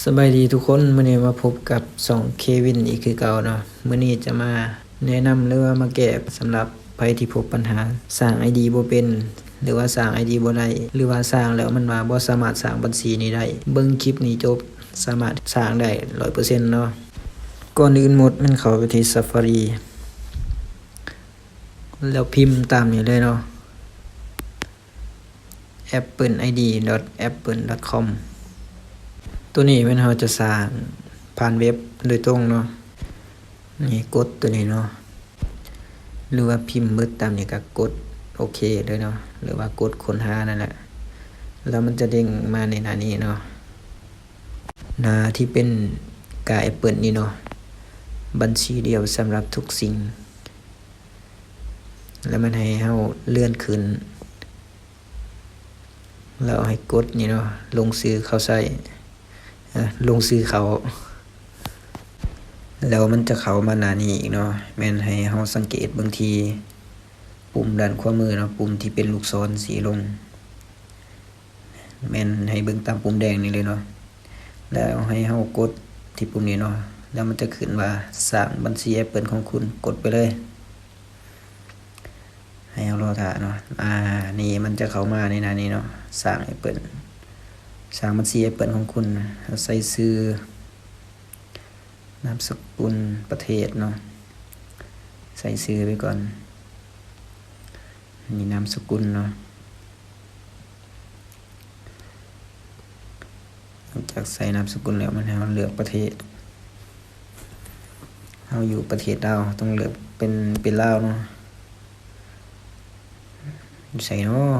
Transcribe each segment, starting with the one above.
ສະບາຍດີທຸກຄົນ, ມື້ນີ້ມາພົບກັບຊ່ອງເຄວິນອີກຄືເກົ່າເນາະ. ມື້ນີ້ຈະມາແນະນຳ ຫຼືວ່າມາແກ້ສຳລັບໃຜທີ່ພົບບັນຫາສ້າງໄອດີບໍ່ເປັນ ຫຼືວ່າສ້າງໄອດີບໍ່ໄດ້ ຫຼືວ່າສ້າງແລ້ວມັນວ່າບໍ່ສາມາດສ້າງບັນຊີນີ້ໄດ້. ເບິ່ງຄລິບນີ້ຈົບ ສາມາດສ້າງໄດ້ຮ້ອຍເປີເຊັນເນາະ. ກ່ອນອື່ນໝົດແມ່ນເຂົ້າໄປທີ່ Safari ແລ້ວພິມຕາມນີ້ເລີຍເນາະ. ແອັບເປິນໄອດີ ດອດ ແອັບເປິນ ດອດ ຄອມ ໂຕນີ້ແມ່ນເຮົາຈະສ້າງຜ່ານເວັບໂດຍຕົງເນາະ. ນີ້ກົດໂຕນີ້ເນາະ ຫຼືວ່າພິມເບິດຕາມນີ້ ກໍກົດໂອເຄເລີຍເນາະ ຫຼືວ່າກົດຄົ້ນຫານັ້ນແຫຼະ ແລ້ວມັນຈະເດ້ງມາໃນໜ້ານີ້ເນາະ. ໜ້າທີ່ເປັນກາແອັບເປິນນີ້ເນາະ ບັນຊີດຽວສຳລັບທຸກສິ່ງ ແລ້ວມັນໃຫ້ເຮົາເລື່ອນຂຶ້ນ ແລ້ວໃຫ້ກົດນີ້ເນາະ ລົງຊື່ເຂົ້າໃຊ້ ເອີ ລົງຊື່ເຂົ້າ ແລ້ວມັນຈະເຂົ້າມາໜ້ານີ້ອີກເນາະ. ແມ່ນໃຫ້ເຮົາສັງເກດເບິ່ງທີ່ປຸ່ມດ້ານຂວາມືເນາະ ປຸ່ມທີ່ເປັນລູກສອນຊີ້ລົງ ແມ່ນໃຫ້ເບິ່ງຕາມປຸ່ມແດງນີ້ເລີຍເນາະ ແລ້ວໃຫ້ເຮົາກົດທີ່ປຸ່ມນີ້ເນາະ ແລ້ວມັນຈະຂຶ້ນວ່າ ສ້າງບັນຊີແອັບເປິນຂອງຄຸນ ກົດໄປເລີຍ. ໃຫ້ເຮົາລໍຖ້າເນາະ ອາ ນີ້ມັນຈະເຂົ້າມາໃນໜ້ານີ້ເນາະ ສ້າງແອັບເປິນ ສ້າງບັນຊີແອັບເປິນຂອງຄຸນ ໃສ່ຊື່ ນາມສະກຸນ ປະເທດເນາະ ໃສ່ຊື່ໄປກ່ອນ ນີ້ນາມສະກຸນເນາະ. ຫຼັງຈາກໃສ່ນາມສະກຸນແລ້ວ ມັນໃຫ້ເຮົາເລືອກປະເທດ ເຮົາຢູ່ປະເທດລາວ ຕ້ອງເລືອກເປັນ ເປັນລາວເນາະ. ຢູ່ໃສເນາະ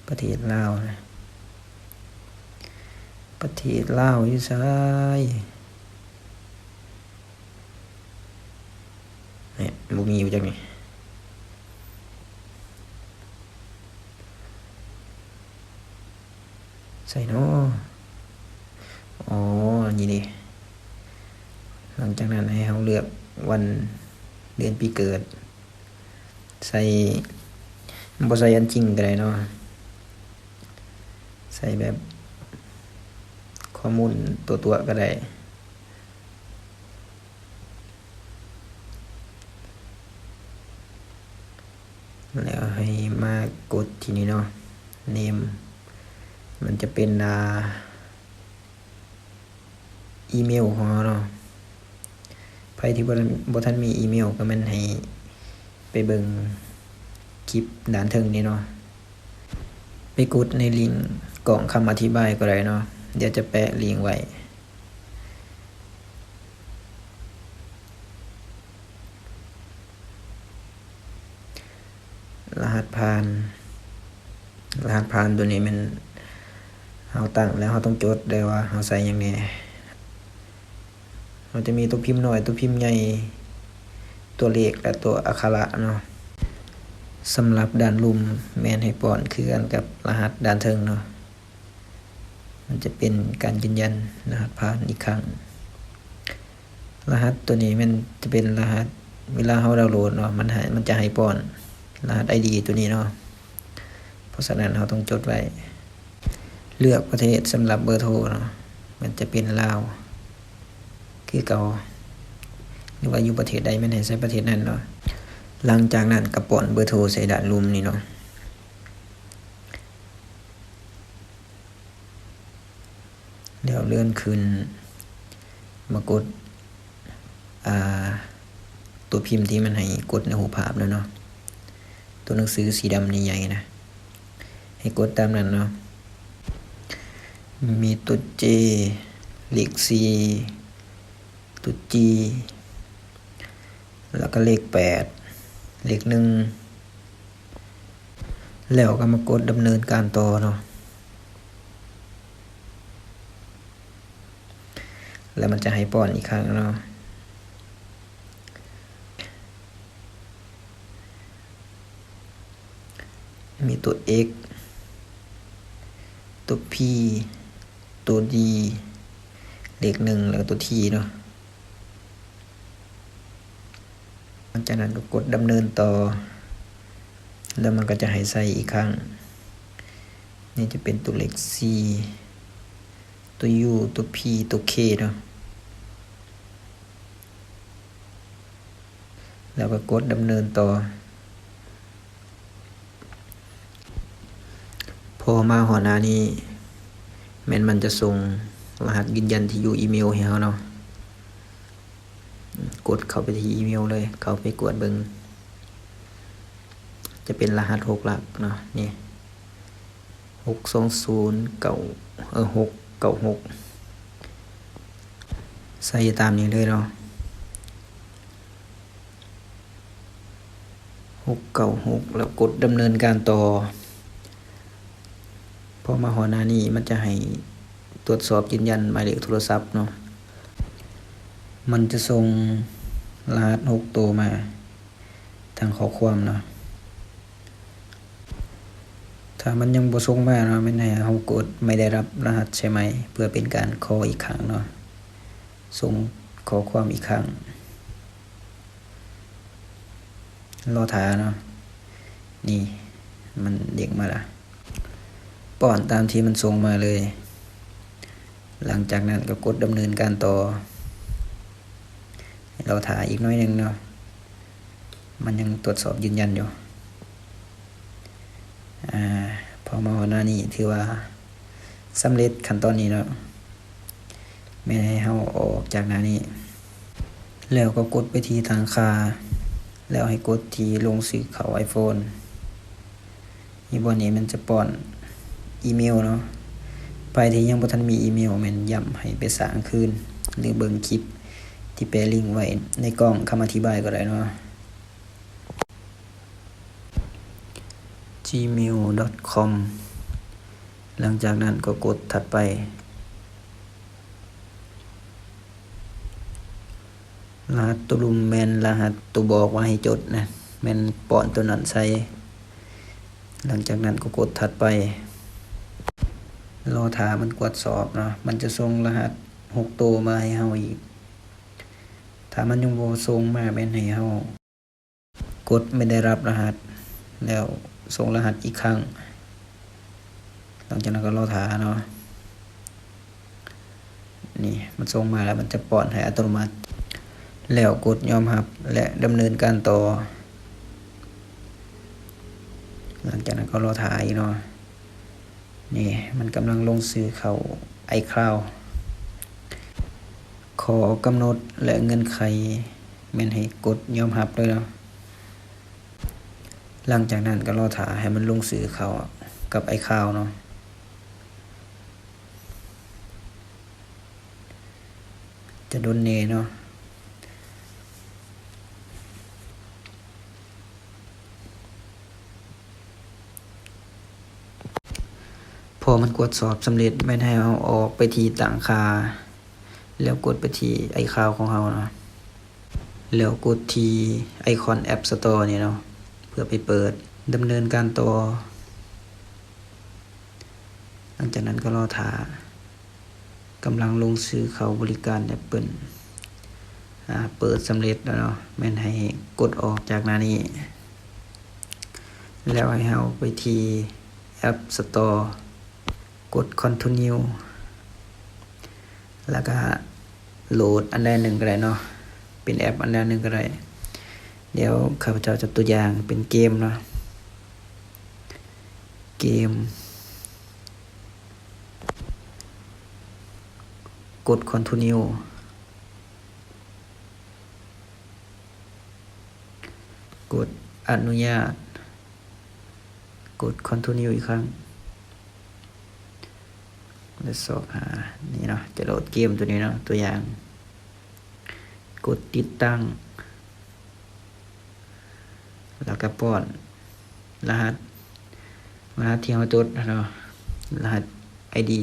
ປະເທດລາວນະ ປະເທດລາວຢູ່ໃສ? ແໝ ບໍ່ມີຢູ່ຈັກນີ້ ໃສເນາະ? ອໍ ນີ້ເດ. ຫຼັງຈາກນັ້ນໃຫ້ເຮົາເລືອກວັນເດືອນປີເກີດ ໃສ່ ບໍ່ໃສ່ອັນຈິງກໍໄດ້ເນາະ ໃສ່ແບບຂໍ້ມູນຕົວໆກໍໄດ້. ແລ້ວໃຫ້ມາກົດທີ່ນີ້ເນາະ ເນມ ມັນຈະເປັນ ອ່າ ອີເມວຂອງເຮົາເນາະ. ໃຜທີ່ບໍ່ທັນ ບໍ່ທັນມີອີເມວ ກໍແມ່ນໃຫ້ໄປເບິ່ງຄລິບດ້ານເທິງນີ້ເນາະ ໄປກົດໃນລິງກ່ອງຄຳອະທິບາຍກໍໄດ້ເນາະ ດຽວຈະແປະລິງໄວ້. ລະຫັດຜ່ານ ລະຫັດຜ່ານໂຕນີ້ແມ່ນເຮົາຕັ້ງແລ້ວ ເຮົາຕ້ອງຈົດເດີວ່າເຮົາໃສ່ຫຍັງແດ່. ເຮົາຈະມີໂຕພິມນ້ອຍ ໂຕພິມໃຫຍ່ ຕົວເລກ ແລະ ຕົວອັກຂະລະເນາະ. ສຳລັບດ້ານລຸ່ມແມ່ນໃຫ້ປ້ອນຄືກັນກັບລະຫັດດ້ານເທິງເນາະ. ມັນຈະເປັນການຢືນຢັນລະຫັດຜ່ານອີກຄັ້ງ. ລະຫັດໂຕນີ້ແມ່ນຈະເປັນລະຫັດເວລາເຮົາດາວໂຫຼດເນາະ ມັນໃຫ້ ມັນຈະໃຫ້ປ້ອນລະຫັດໄອດີໂຕນີ້ເນາະ. ເພາະສະນັ້ນເຮົາຕ້ອງຈົດໄວ້. ເລືອກປະເທດສຳລັບເບີໂທເນາະ ມັນຈະເປັນລາວຄືເກົ່າ ຫຼືວ່າຢູ່ປະເທດໃດແມ່ນໃຫ້ໃສ່ປະເທດນັ້ນເນາະ. ຫຼັງຈາກນັ້ນກໍປ້ອນເບີໂທໃສ່ດ້ານລຸ່ມນີ້ເນາະ. ແລ້ວເລື່ອນຂຶ້ນມາກົດ ອ່າ ຕົວພິມທີ່ມັນໃຫ້ກົດໃນຮູບພາບນັ້ນເນາະ ຕົວໜັງສືສີດຳໃຫຍ່ໆນະ ໃຫ້ກົດຕາມນັ້ນເນາະ. ມີຕົວເຈ ເລກສີ່ ຕົວຈີ ແລ້ວກໍເລກແປດ ເລກໜຶ່ງ ແລ້ວກໍມາກົດດຳເນີນການຕໍ່ເນາະ ແລ້ວມັນຈະໃຫ້ປ້ອນອີກຄັ້ງເນາະ. ມີຕົວເອັກ ຕົວພີ ຕົວດີ ເລກໜຶ່ງ ແລ້ວກໍຕົວທີເນາະ. ຫຼັງຈາກນັ້ນກໍກົດດຳເນີນຕໍ່ ແລ້ວມັນກໍຈະໃຫ້ໃສ່ອີກຄັ້ງ. ນີ້ຈະເປັນຕົວເລກສີ່ ຕົວ U ຕົວ P ຕົວ K ເນາະ ແລ້ວກໍກົດດຳເນີນຕໍ່. ພໍມາຮອດໜ້ານີ້ ແມ່ນມັນຈະສົ່ງລະຫັດຢືນຢັນທີ່ຢູ່ອີເມວໃຫ້ເຮົາເນາະ. ກົດເຂົ້າໄປທີ່ອີເມວເລີຍ, ເຂົ້າໄປກວດເບິ່ງ. ຈະເປັນລະຫັດຫົກຫຼັກເນາະ ນີ້ ຫົກສອງສູນເກົ້າ ເອີ ຫົກເກົ້າຫົກ ໃສ່ຕາມນີ້ເລີຍເນາະ ຫົກເກົ້າຫົກ ແລ້ວກົດດຳເນີນການຕໍ່. ພໍມາຮອດໜ້ານີ້ ມັນຈະໃຫ້ຕວດສອບຢືນຢັນໝາຍເລກໂທລະສັບເນາະ, ມັນຈະສົ່ງລະຫັດຫົກໂຕມາທາງຂໍ້ຄວາມເນາະ. ຖ້າມັນຍັງບໍ່ສົ່ງມາເນາະ ແມ່ນໃຫ້ເຮົາກົດ ໄມ່ໄດ້ຮັບລະຫັດໃຊ່ໄໝ ເພື່ອເປັນການຂໍອີກຄັ້ງເນາະ, ສົ່ງຂໍ້ຄວາມອີກຄັ້ງ. ລໍຖ້າເນາະ ນີ້ມັນເດ້ງມາລະ, ປ້ອນຕາມທີ່ມັນສົ່ງມາເລີຍ. ຫຼັງຈາກນັ້ນກໍກົດດຳເນີນການຕໍ່, ໃຫ້ລໍຖ້າອີກໜ້ອຍໜຶ່ງເນາະ, ມັນຍັງຕວດສອບຢືນຢັນຢູ່. ອາ ພໍມາຮອດໜ້ານີ້ ຖືວ່າສຳເລັດຂັ້ນຕອນນີ້ເນາະ, ແມ່ນໃຫ້ເຮົາອອກຈາກໜ້ານີ້ ແລ້ວກໍກົດໄປທີ່ຕັ້ງຄ່າ ແລ້ວໃຫ້ກົດທີ່ລົງຊື່ເຂົ້າໄອໂຟນ. ອີ່ບ່ອນນີ້ມັນຈະປ້ອນອີເມວເນາະ. ໃຜທີ່ຍັງບໍ່ທັນມີອີເມວ ແມ່ນຢ້ຳໃຫ້ໄປສ້າງຄືນ ຫຼືເບິ່ງຄລິບທີ່ແປະລິງໄວ້ໃນກ່ອງຄຳອະທິບາຍກໍໄດ້ເນາະ. ຈີເມວດອດຄອມ ຫຼັງຈາກນັ້ນກໍກົດຖັດໄປ. ລະຫັດຕົວລຸ່ມແມ່ນລະຫັດຕົວບອກວ່າໃຫ້ຈົດນະ, ແມ່ນປ້ອນຕົວນັ້ນໃສ່. ຫຼັງຈາກນັ້ນກໍກົດຖັດໄປ. ລໍຖ້າມັນກວດສອບເນາະ, ມັນຈະສົ່ງລະຫັດຫົກໂຕມາໃຫ້ເຮົາອີກ. ຖ້າມັນຍັງບໍ່ສົ່ງມາ ແມ່ນໃຫ້ເຮົາ ກົດ ໄມ່ໄດ້ຮັບລະຫັດ ແລ້ວສົ່ງລະຫັດອີກຄັ້ງ. ຫຼັງຈາກນັ້ນກໍລໍຖ້າເນາະ. ນີ້ ມັນສົ່ງມາແລ້ວ ມັນຈະປ້ອນໃຫ້ອັດຕະໂນມັດ ແລ້ວກົດຍອມຮັບ ແລະ ດຳເນີນການຕໍ່. ຫຼັງຈາກນັ້ນກໍລໍຖ້າອີກເນາະ. ນີ້ມັນກຳລັງລົງຊື່ເຂົ້າໄອຄລາວ. ຂໍ້ກຳນົດ ແລະ ເງື່ອນໄຂແມ່ນໃຫ້ກົດຍອມຮັບເລີຍເນາະ. ຫຼັງຈາກນັ້ນກໍລໍຖ້າໃຫ້ມັນລົງຊື່ເຂົ້າກັບໄອຄລາວເນາະ. ຈະດົນແດ່ເນາະ. ພໍມັນກວດສອບສຳເລັດ ແມ່ນໃຫ້ເຮົາອອກໄປທີ່ຕັ້ງຄ່າ ແລ້ວກົດໄປທີ່ໄອຄລາວຂອງເຮົາເນາະ, ແລ້ວກົດທີ່ໄອຄອນແອັບສະຕໍນີ້ເນາະ ເພື່ອໄປເປີດ ດຳເນີນການຕໍ່. ຫຼັງຈາກນັ້ນກໍລໍຖ້າ. ກຳລັງລົງຊື່ເຂົ້າບໍລິການແອັບເປິ້ນ. ອາ ເປີດສຳເລັດແລ້ວເນາະ, ແມ່ນໃຫ້ກົດອອກຈາກໜ້ານີ້ ແລ້ວໃຫ້ເຮົາໄປທີ່ແອັບສະຕໍ ກົດຄອນທິນິວ ແລ້ວກະໂຫຼດອັນໃດໜຶ່ງກໍໄດ້ເນາະ, ເປັນແອັບອັນໃດໜຶ່ງກໍໄດ້. ດຽວຂ້າພະເຈົ້າຈະຕົວຢ່າງເປັນເກມເນາະ, ເກມ ກົດຄອນທິນິວ ກົດອະນຸຍາດ ກົດຄອນທິນິວອີກຄັ້ງ ແລະ ຊອກຫານີ້ເນາະ, ຈະໂຫຼດເກມຕົວນີ້ເນາະ, ຕົວຢ່າງ ກົດຕິດຕັ້ງ ແລ້ວກໍປ້ອນລະຫັດ ລະຫັດທີ່ເຮົາຈົດເນາະ, ລະຫັດໄອດີ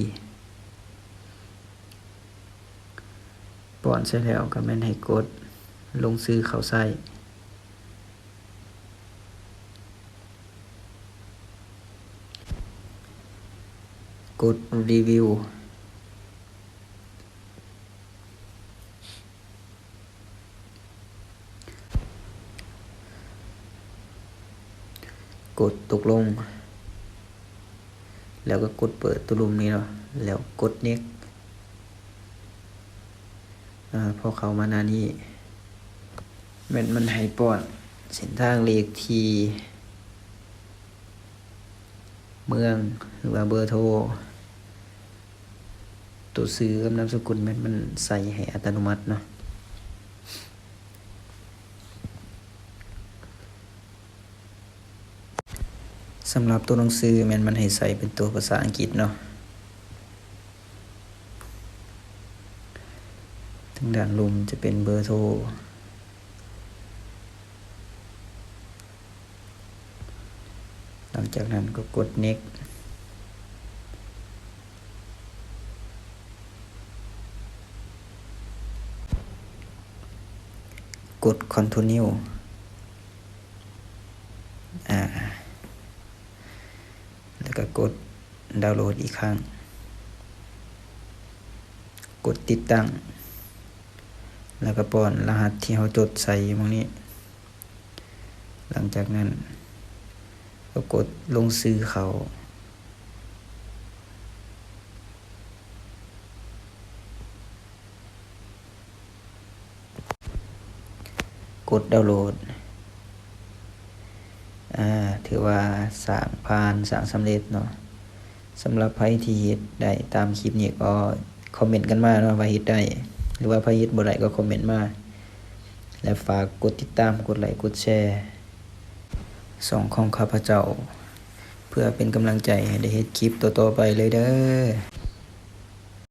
ປ້ອນເສັດແລ້ວກໍແມ່ນໃຫ້ກົດລົງຊື່ເຂົ້າໃຊ້, ກົດຣີວິວ. ກົດຕົກລົງ ແລ້ວກໍກົດເປີດຕົວລຸ່ມນີ້ເນາະ ແລ້ວກົດເນັກ ອາ ພໍເຂົ້າມາໜ້ານີ້ ແມ່ນມັນໃຫ້ປ້ອນເສັ້ນທາງ ເລກທີ່ ເມືອງ ຫຼືວ່າເບີໂທ. ໂຕຊື່ກັບນາມສະກຸນແມ່ນມັນໃສ່ໃຫ້ອັດຕະໂນມັດເນາະ. ສຳລັບໂຕໜັງສືແມ່ນມັນໃຫ້ໃສ່ເປັນໂຕພາສາອັງກິດເນາະ. ທາງດ້ານລຸ່ມຈະເປັນເບີໂທ. ຫຼັງຈາກນັ້ນກໍກົດ Next ກົດ Continue ອາ ແລ້ວກໍກົດ Download ອີກຄັ້ງ, ກົດຕິດຕັ້ງ ແລ້ວກໍປ້ອນລະຫັດທີ່ເຮົາຈົດໃສ່ຢູ່ໝ່ອງນີ້. ຫຼັງຈາກນັ້ນກໍກົດລົງຊື່ເຂົ້າ. ກົດ Download. ອາ ຖືວ່າສ້າງຜ່ານ ສ້າງສຳເລັດເນາະ. ສຳລັບໃຜທີ່ເຮັດໄດ້ຕາມຄລິບນີ້ກໍຄອມເມັນກັນມາເນາະ ວ່າເຮັດໄດ້ ຫຼືວ່າໃຜເຮັດບໍ່ໄດ້ກໍຄອມເມັນມາ ແລະ ຝາກກົດຕິດຕາມ ກົດໄລ ກົດແຊ ຊ່ອງຂອງຂ້າພະເຈົ້າ ເພື່ອເປັນກຳລັງໃຈໃຫ້ໄດ້ເຮັດຄລິບຕໍ່ໆໄປເລີຍເດີ້.